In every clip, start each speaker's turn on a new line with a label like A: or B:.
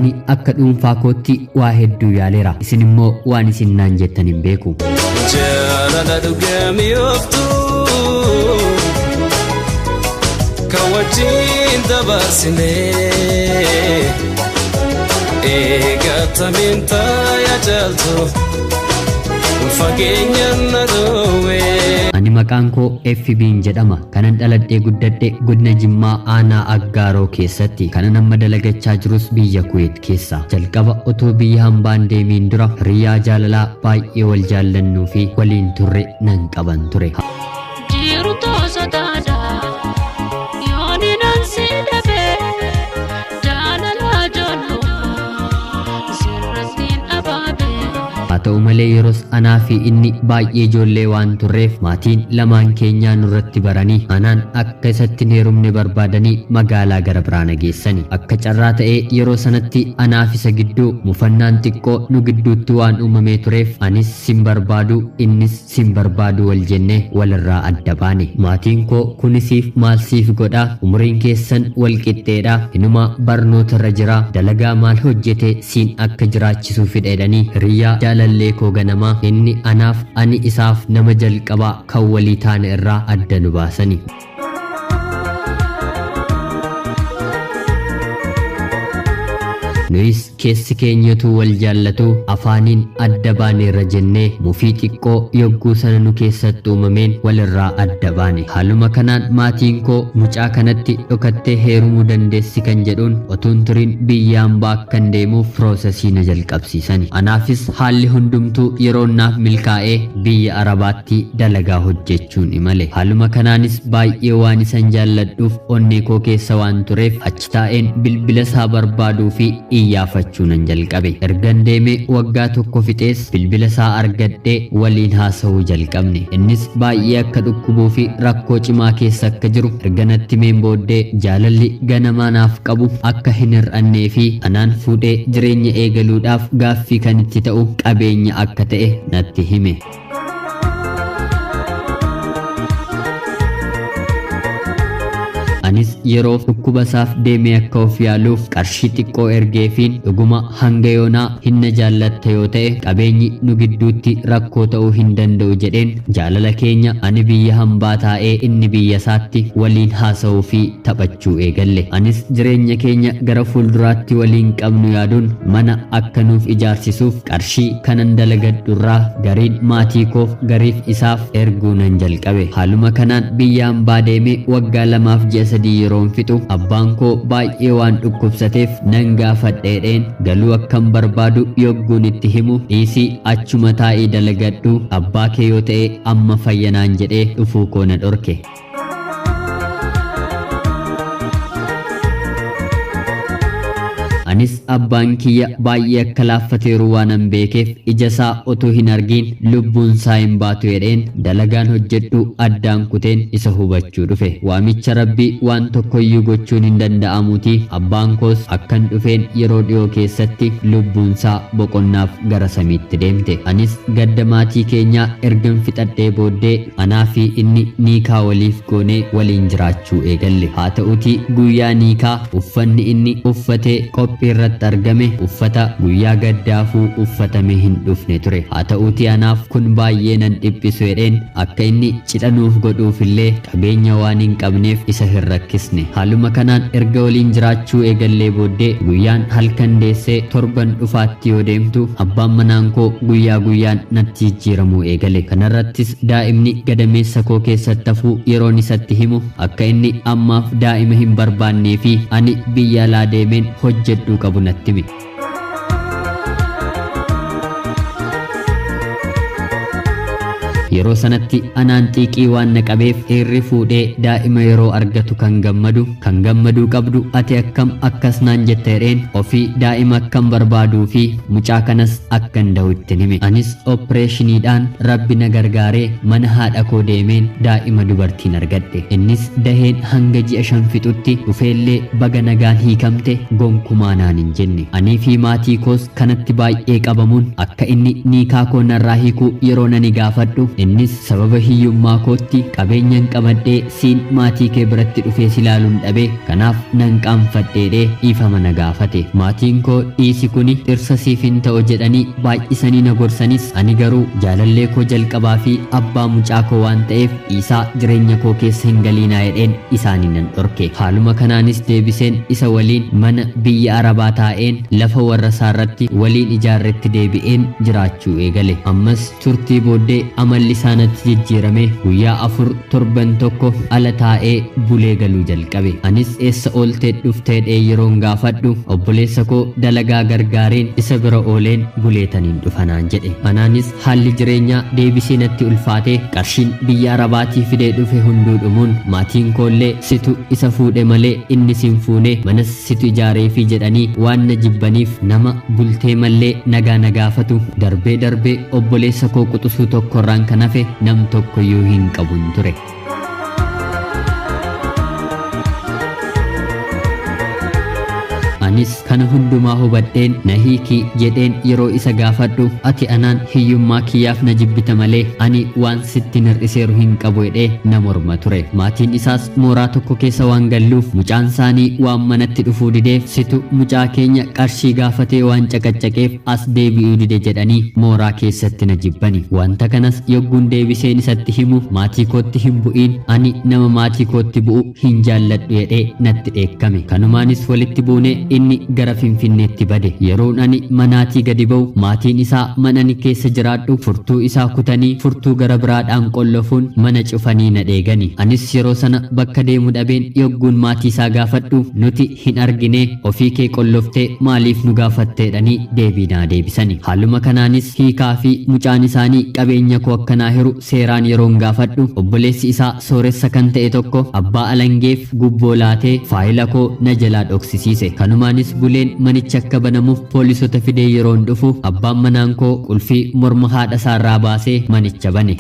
A: Ani akka dhuunfaa kootti waa hedduu yaaleera. Isin immoo waan isin naan jettan hin beeku.
B: Jaalala dhugamii kan wajjin dabarsinee eegatamiin taayaa caaltu fageenyaan na dhoowwee.
A: Ani maqaan koo FB'n jedhama. Kanan dhaladhee guddadhe godina Jimmaa aanaa Aggaaroo keessatti. Kanan amma dalagachaa jirus biyya Kuweet keessa. Jalqaba otoo biyya hambaan deemiin dura hiriyaa jaalalaa baay'ee wal jaallannuu fi waliin turre nan qaban ture.
C: Jiru toosotaadha yooni nan si dhabe jaalala ijoollummaa sirrattiin abaabe.
A: Haa ta'u malee yeroos anaa fi inni baay'ee ijoollee waan turreef maatiin lamaan keenyaa nurratti baranii anaan akka isatti hin heerumne barbaadanii magaalaa gara biraa na geessani. Akka carraa ta'ee yeroo sanatti anaaf isa gidduu mufannaan xiqqoo nu gidduutti waan uumamee tureef anis sin barbaadu innis sin barbaadu wal jennee walirraa adda baane. Maatiin koo kunisiif maal siif godhaa umuriin keessan wal qixxeedha inuma barnoota irra jira dalagaa maal hojjete siin akka jiraachisuu fedha jedhanii hiriyaa jaalallee koo ganamaa inni anaaf ani isaaf nama jalqabaa kan walii taane irraa adda nu baasani. Nuyis keessi keenyatu wal jaallatu afaaniin adda baaneerra jennee mufii xiqqoo yogguu sana nu keessatti uumameen walirraa adda baane. Haaluma kanaan maatiin koo mucaa kanatti dhokattee heerumuu dandeessi kan jedhuun otuun turiin biyya hambaa akkan deemuuf piroosesii na jalqabsiisani. Anaafis haalli hundumtuu yeroo naaf milkaa'ee biyya Arabaatti dalagaa hojjechuun imale. Haaluma kanaanis baay'ee waan isan jaalladhuuf onnee koo keessa waan tureef achi taa'een bilbila isaa barbaaduu fi iyyaafachuu nan jalqabe. Ergan deemee waggaa tokko fixees bilbila isaa argadhee waliin haasa'uu jalqabne. Innis baay'ee akka dhukkubuu fi rakkoo cimaa keessa akka jiru erga natti himeen booddee jaalalli ganamaa naaf qabu akka hin hir'annee fi anaan fuudhee jireenya eegaluudhaaf gaaffii kan itti ta'u qabeenya akka ta'e natti hime. Anis yeroo dhukkuba isaaf deemee akka of yaaluuf qarshii xiqqoo ergeefiin dhuguma hanga yoonaa hin na jaallatta yoo ta'e qabeenyi nu gidduutti rakkoo ta'uu hin danda'u jedheen jaalala keenya ani biyya hambaa taa'ee inni biyya isaatti waliin haasa'uu fi taphachuu eegalle. Anis jireenya keenya gara fuulduraatti waliin qabnu yaaduun mana akka nuuf ijaarsisuuf qarshii kanan dalagadhurraa gariin maatii koof gariif isaaf erguu nan jalqabe. Haaluma kanaan biyya hambaa deemee waggaa 2 fi ji'a 3 yeroon fixu abbaan koo baay'ee waan dhukkubsateef nan gaafadheedheen galuu akkan barbaadu yogguun itti himu dhiisii achuma taa'ii dalagadhu abbaa kee yoo ta'e amma fayyanaan jedhee dhufuu koo na dhorke. Anis abbaan kiyya baay'ee akka laaffateeru waanan beekeef ija isaa otoo hin argiin lubbuun isaa hin baatu jedheen dalagaan hojjedhu addaan kuteen isa hubachuu dhufe. Waamicha Rabbii waan tokkoyyuu gochuun hin danda'amuutii abbaan koos akkan dhufeen yeroo dhiyoo keessatti lubbuun isaa boqonnaaf gara samiitti deemte. Anis gadda maatii keenyaa ergan fixadhee booddee anaa fi inni niikaa waliif goonee waliin jiraachuu eegalle. Haa ta'utii guyyaa niikaa uffanni inni uffatee qophii irratti argame uffata guyyaa gaddaafuu uffatame hin dhufne ture. Haa ta'uutii anaaf kun baay'ee nan dhiphisu jedheen akka inni cidha nuuf godhuuf illee qabeenya waan hin qabneef isa hin rakkisne. Haaluma kanaan erga waliin jiraachuu eegallee booddee guyyaan halkan deessee torban dhufaatti yoo deemtu abbaan manaan koo guyyaa guyyaan natti jijjiiramuu eegale. Kanarrattis daa'imni gadameessa koo keessatti hafuu yeroon isatti himu akka inni ammaaf daa'ima hin barbaannee fi ani biyya alaa deemeen hojjedhuu qabu natti hime. Yeroo sanatti anaan xiiqii waan na qabeef dhiirri fuudhee daa'ima yeroo argatu kan gammadu kan gammaduu qabdu ati akkam akkas naan jette jedheen ofii daa'ima akkam barbaaduu fi mucaa kanas akkan da'u ittiin hime. Anis opereeshiniidhaan Rabbi na gargaaree mana haadha koo deemeen daa'ima dubartiin argadhe. Innis daheen hanga ji'a 5 fixutti dhufeellee baga nagaan hiikamte gonkumaa naan hin jenne. Anii fi maatii koos kanatti baay'ee qabamuun akka inni niikaa koo narraa hiikuu yeroo nani gaafadhu Innis sababa hiyyummaa kootti qabeenyan qabadhee siin maatii kee biratti dhufee si ilaaluun dhabe, kanaaf nan qaanfadheedhee dhiifama na gaafate. Maatiin koo dhiisi kuni dhirsa siif hin ta'u jedhanii baay'isanii na gorsanis ani garuu jaalallee koo jalqabaa fi abbaa mucaa koo waan ta'eef dhiisaa jireenya koo keessa hin galiinaa jedheen isaanii nan dhorke. Haaluma kanaanis deebiseen isa waliin mana biyya Arabaa taa'een lafa warra isaarratti waliin ijaarretti deebi'een jiraachuu eegale. Ammas turtii booddee amalli isaa natti jijjiirame guyyaa 4 torban tokko ala taa'ee bulee galuu jalqabe. Anis eessa ooltee dhufteedhee yeroon gaafadhu obboleessa koo dalagaa gargaareen isa bira ooleen buleetaniin dhufanaan jedhe. Anaanis haalli jireenyaa deebisee natti ulfaatee qarshiin biyya Arabaatii fidee dhufe hunduu dhumuun maatiin koollee situ isa fuudhe malee inni sin fuune manas situ ijaareefi jedhanii waan na jibbaniif nama bultee mallee nagaa na gaafatu darbee darbee obboleessa koo quxisuu tokkorraan kan hafe nam tokkoyyuu hin qabun ture. Anis kana hundumaa hubadheen na hiiki jedheen yeroo isa gaafadhu ati anaan hiyyummaa kiyyaaf na jibbita malee ani waan sitti hir'iseeru hin qabu jedhee na morma ture. Maatiin isaas mooraa tokko keessa waan galluuf mucaan isaanii waan manatti dhufuu dideef situ mucaa keenya qarshii gaafatee waan caqaccaqeef as deebi'uu dide jedhanii mooraa keessatti na jibbani. Wanta kanas yogguun deebiseen isatti himu maatii kootti hin bu'iin ani nama maatii kootti bu'u hin jaalladhu jedhee natti dheekkame. Kanumaanis walitti buunee inni gara Finfinneetti bade. Yeroon ani manaatii gadi ba'u maatiin isaa mana ani keessa jiraadhu furtuu isaa kutanii furtuu gara biraadhaan qollofuun mana cufanii na dheegani. Anis yeroo sana bakka deemu dhabeen yogguun maatii isaa gaafadhu nuti hin argine ofii kee qolloftee maaliif nu gaafatteedhanii deebii naa deebisani. Haaluma kanaanis hiikaa fi mucaan isaanii qabeenya koo akkanaa hiru seeraan yeroon gaafadhu obboleessi isaa sooressa kan ta'e tokko abbaa alangeef gubboo laatee faayila koo na jalaa dhoksisiise. Kanumaanis buleen manicha akka banamuuf poolisota fidee yeroon dhufu abbaan manaan koo qulfii morma haadha isaarraa baasee manicha bane.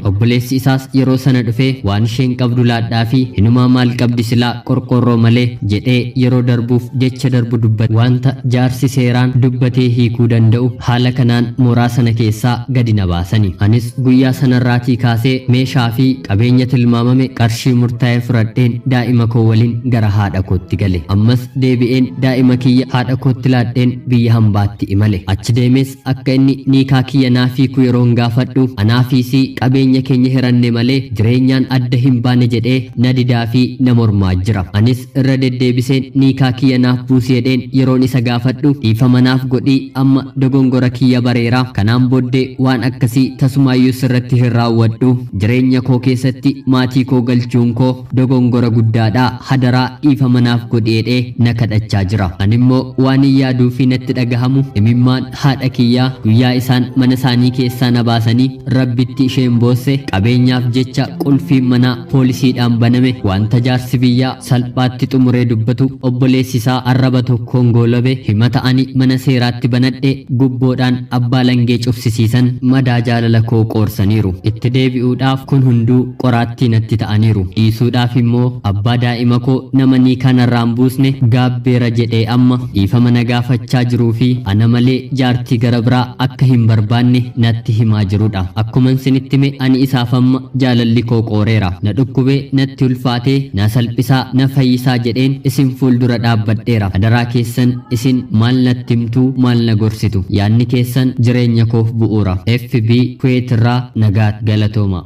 A: Obboleessi isaas yeroo sana dhufee waan isheen qabdu laadhaa fi hinumaa maal qabdi silaa qorqorroo malee jedhee yeroo darbuuf jecha darbu dubbate. Wanta jaarsi seeraan dubbatee hiikuu danda'u haala kanaan mooraa sana keessaa gadi na baasani. Anis guyyaa sanarraatii kaasee meeshaa fi qabeenya tilmaamame qarshii murtaa'e fudhadheen daa'ima koo waliin gara haadha kootti gale. Ammas deebi'een daa'ima kiyya haadha kootti laadheen biyya hambaatti imale. Achi deemes akka inni niikaa kiyya naaf hiiku yeroon gaafadhu anaafiisii qabeenya keenya hiranne malee jireenyaan adda hin baane jedhee na didaa fi na mormaa jira. Anis irra deddeebiseen niikaa kiyya naaf buusi jedheen yeroon isa gaafadhu dhiifama naaf godhii amma dogongora kiyya bareera, kanaan booddee waan akkasii tasumaayyuu sirratti hin raawwadhu, jireenya koo keessatti maatii koo galchuun koo dogongora guddaadha, hadaraa dhiifama naaf godhi jedhee na kadhachaa jira. Ani immoo waan hin yaaduu fi natti dhagahamu imimmaan haadha kiyyaa guyyaa isaan mana isaanii keessaa na baasanii rabbitti isheen boosse qabeenyaaf jecha qulfiin manaa poolisiidhaan baname wanta jaarsi biyyaa salphaatti xumuree dubbatu obboleessi isaa arraba tokkoon goolabe himata ani mana seeraatti banadhe gubboodhaan abbaa langee cufsisiisan madaa jaalala koo qoorsaniiru. Itti deebi'uudhaaf kun hunduu qoraattii natti ta'aniiru. Dhiisuudhaaf immoo abbaa daa'ima koo nama niikaa narraan buusne gaabbeera jedhee amma dhiifama na gaafachaa jiruu fi ana malee jaartii gara biraa akka hin barbaanne natti himaa jirudha. Akkuman sinitti hime ani isaaf amma jaalalli koo qooreera. Na dhukkubee natti ulfaatee na salphisaa na fayyisaa jedheen isin fuuldura dhaabbadheera. Adaraa keessan isin maal natti himtuu maal na gorsitu? Yaadni keessan jireenya koof bu'uura. FB Kuwait irraa nagaa galatooma.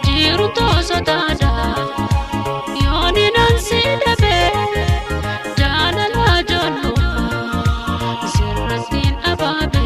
C: Jiru toosotaadha yooni nan si dhabe jaalala ijoollummaa sirrattiin abaabe.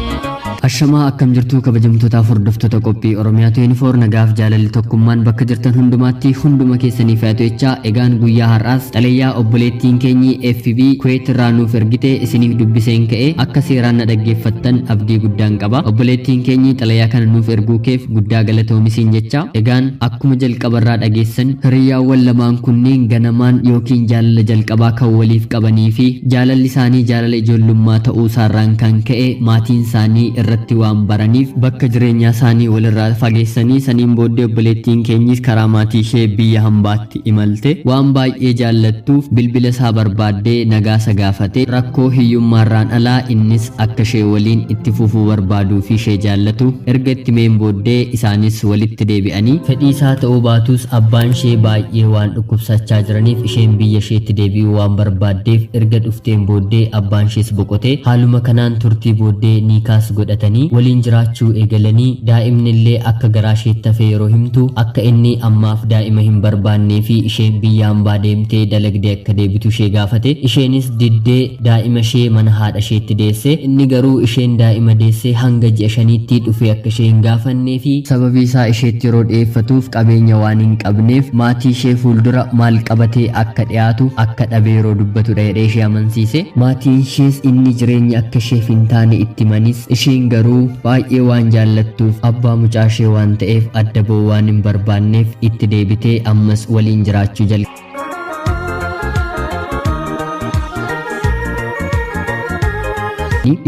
A: Ashamaa akkam jirtu kabajamtootaaf hordoftoota qophii Oromiyaa 24 nagaaf jaalalli tokkummaan bakka jirtan hundumaatti hunduma keessaniif haa ta'u jechaa egaan guyyaa har'aas xalayaa obboleettiin keenyi FB Kuwait irraa nuuf ergite isiniif dubbiseen ka'e akka seeraan na dhaggeeffattan abdii guddaan qaba. Obboleettiin keenyi xalayaa kana nuuf erguu keef guddaa galatoomisiin jecha egaan akkuma jalqabarraa dhageessan hiriyyaawwan lamaan kunneen ganamaan yookiin jaalala jalqabaa kan waliif qabanii fi jaalalli isaanii jaalala ijoollummaa ta'uu isaarraan kan ka'e maatiin isaanii irratti irratti waan baraniif bakka jireenyaa isaanii walirraa fageessanii saniin booddee obboleettiin keenyis karaa maatii ishee biyya hambaatti imalte. Waan baay'ee jaallattuuf bilbila isaa barbaaddee nagaasa gaafate. Rakkoo hiyyummaarraan alaa innis akka ishee waliin itti fufuu barbaaduu fi ishee jaallatu erga itti meen booddee isaanis walitti deebi'anii fedhii isaa ta'uu baatus abbaan ishee baay'ee waan dhukkubsachaa jiraniif isheen biyya isheetti deebi'uu waan barbaaddeef erga dhufteen booddee abbaan ishees boqote. Haaluma kanaan turtii booddee niikaas godhatanii waliin jiraachuu eegalanii daa'imni illee akka garaa isheetti hafee yeroo himtu akka inni ammaaf daa'ima hin barbaannee fi isheen biyya hambaa deemtee dalagdee akka deebitu ishee gaafate. Isheenis diddee daa'ima ishee mana haadha isheetti deesse. Inni garuu isheen daa'ima deessee hanga ji'a 5tti dhufee akka ishee hin gaafannee fi sababii isaa isheetti yeroo dhiyeeffatuuf qabeenya waan hin qabneef maatii ishee fuuldura maal qabatee akka dhiyaatu akka dhabe yeroo dubbatudha jedhee ishee amansiise. Maatiin ishees inni jireenya akka isheef hin taane itti manis isheen garuu baay'ee waan jaallattuuf abbaa mucaa ishee waan ta'eef adda ba'uu waan hin barbaanneef itti deebitee ammas waliin jiraachuu jalqabde.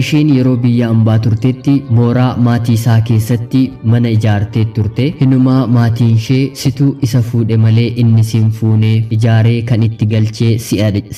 A: Isheen yeroo biyya hambaa turtetti mooraa maatii isaa keessatti mana ijaartee turte. Hinumaa maatiin ishee situ isa fuudhe malee inni siin fuune ijaaree kan itti galchee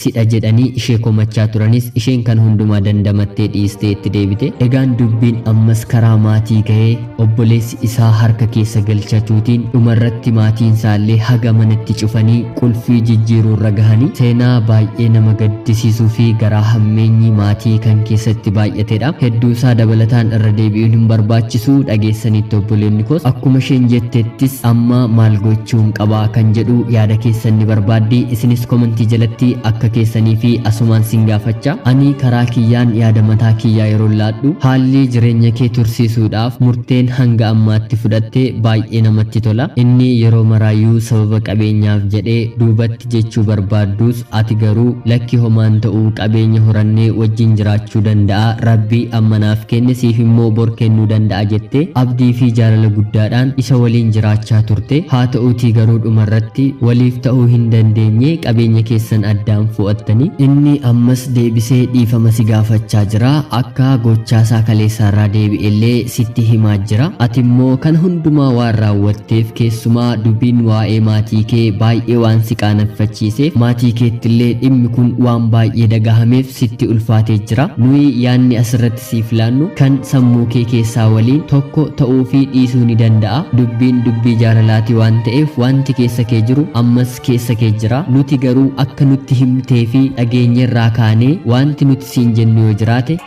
A: sidha jedhanii ishee komachaa turanis isheen kan hundumaa dandamattee dhiistee itti deebite. Egaan dubbiin ammas karaa maatii ga'ee obboleessi isaa harka keessa galchachuutiin dhumarratti maatiin isaallee haga manatti cufanii qulfii jijjiiruurra gahanii seenaa baay'ee nama gaddisiisuu fi garaa hammeenyi maatii kan keessatti baay'atedha. Hedduu isaa dabalataan irra deebi'uun hin barbaachisu dhageessanitti obboleonni koos akkuma isheen jettettis amma maal gochuun qabaa kan jedhu yaada keessan ni barbaaddi. Isinis komentii jalatti akka keessanii fi asumaan sin gaafachaa. Ani karaa kiyyaan yaada mataa kiyyaa yeroo laadhu haalli jireenya kee tursiisuudhaaf murteen hanga ammaatti fudhatte baay'ee namatti tola. Inni yeroo maraayyuu sababa qabeenyaaf jedhee duubatti jechuu barbaaddus ati garuu lakki homaan ta'uu qabeenya horannee wajjin jiraachuu danda'a. Rabbi amma naaf kenne siif immoo bor kennuu danda'a jettee abdii fi jaalala guddaadhaan isa waliin jiraachaa turte. Haa ta'uutii garuu dhumarratti waliif ta'uu hin dandeenye qabeenya keessan addaan fu'attanii inni ammas deebisee dhiifama si gaafachaa jira. Akka gochaasaa kaleessaarraa deebi'ellee sitti himaa jira. Ati immoo kan hundumaa waan raawwatteef keessumaa dubbiin waa'ee maatii kee baay'ee waan si qaanaffachiiseef maatii keettillee dhimmi kun waan baay'ee dhagahameef sitti ulfaatee jira. Nuyi yaanni asirratti siif laannu kan sammuu kee keessaa waliin tokko ta'uu fi dhiisuu ni danda'a. Dubbiin dubbii jaalalaati waan ta'eef wanti keessa kee jiru ammas keessa kee jira. Nuti garuu akka nutti himtee fi dhageenyerraa kaanee wanti nuti siin jennu yoo jiraate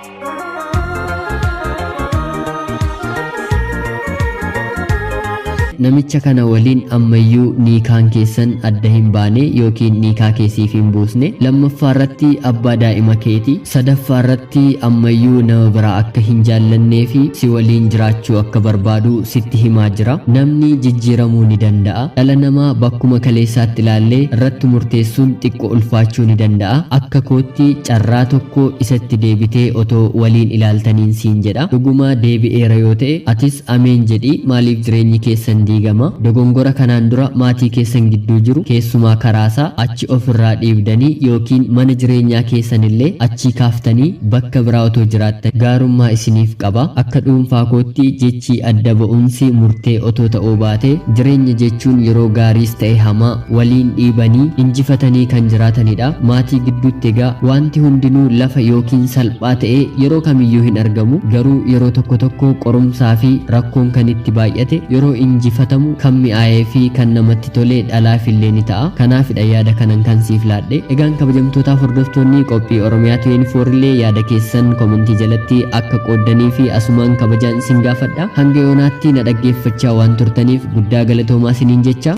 A: namicha kana waliin ammayyuu niikaan keessan adda hin baane yookiin niikaa keessiif hin buusne. Lammaffaa irratti abbaa daa'ima keeti. Sadaffaa irratti ammayyuu nama biraa akka hin jaallannee fi si waliin jiraachuu akka barbaadu sitti himaa jira. Namni jijjiiramuu ni danda'a. Dhala namaa bakkuma kaleessaatti ilaallee irratti murteessuun xiqqoo ulfaachuu ni danda'a. Akka kootti carraa tokko isatti deebitee otoo waliin ilaaltaniin siin jedha. Dhuguma deebi'eera yoo ta'e atis ameen jedhi. Maaliif jireenyi keessan diigama? Dogongora kanaan dura maatii keessan gidduu jiru keessumaa karaasaa achi ofirraa dhiibdanii yookiin mana jireenyaa keessanillee achii kaaftanii bakka biraa otoo jiraattan gaarummaa isiniif qaba. Akka dhuunfaa kootti jechi adda ba'umsi murtee otoo ta'uu baate jireenya jechuun yeroo gaariis ta'e hamaa waliin dhiibanii injifatanii kan jiraatanidha. Maatii gidduutti egaa wanti hundinuu lafa yookiin salphaa ta'e yeroo kamiyyuu hin argamu. Garuu yeroo tokko tokko qorumsaa fi rakkoon kan itti baay'ate yeroo injifatamu kan mi'aayee fi kan namatti tole dhalaaf illee ni ta'a. Kanaafidha yaada kanan kan siif laadhe. Egaan kabajamtootaaf hordoftoonni qophii Oromiyaa 24 illee yaada keessan komentii jalatti akka qooddanii fi asumaan kabajaan isin gaafadha. Hanga yoonaatti na dhaggeeffachaa waan turtaniif guddaa galatoomaa isiniin jecha.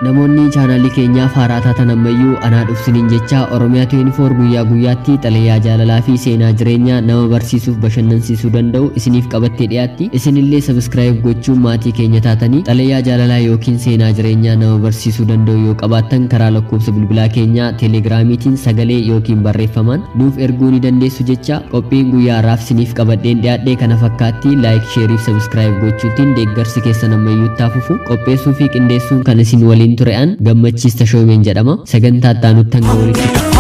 A: Namoonni chaanaalii keenyaaf haaraa taatan ammayyuu anaa dhufsiniin jecha Oromiyaa 24 guyyaa guyyaatti xalayaa jaalalaa fi seenaa jireenyaa nama barsiisuuf bashannansiisuu danda'u isiniif qabattee dhiyaatti. Isinillee sabiskiraayib gochuun maatii keenya taatanii xalayaa jaalalaa yookiin seenaa jireenyaa nama barsiisuu danda'u yoo qabaattan karaa lakkoofsa bilbilaa keenyaa teeleegiraamiitiin sagalee yookiin barreeffamaan nuuf erguu ni dandeessu jecha qophiin guyyaa har'aaf isiniif qabadheen dhiyaadhe kana fakkaatti. Laayik, sheerii fi sabiskiraayib gochuutiin deeggarsi keessan ammayyuu itti fufu. Qopheessuu fi qindeessuun kan isin waliin ture an Gammachiis Tashoomeen jedhama. Sagantaa itti aanutti hanga walitti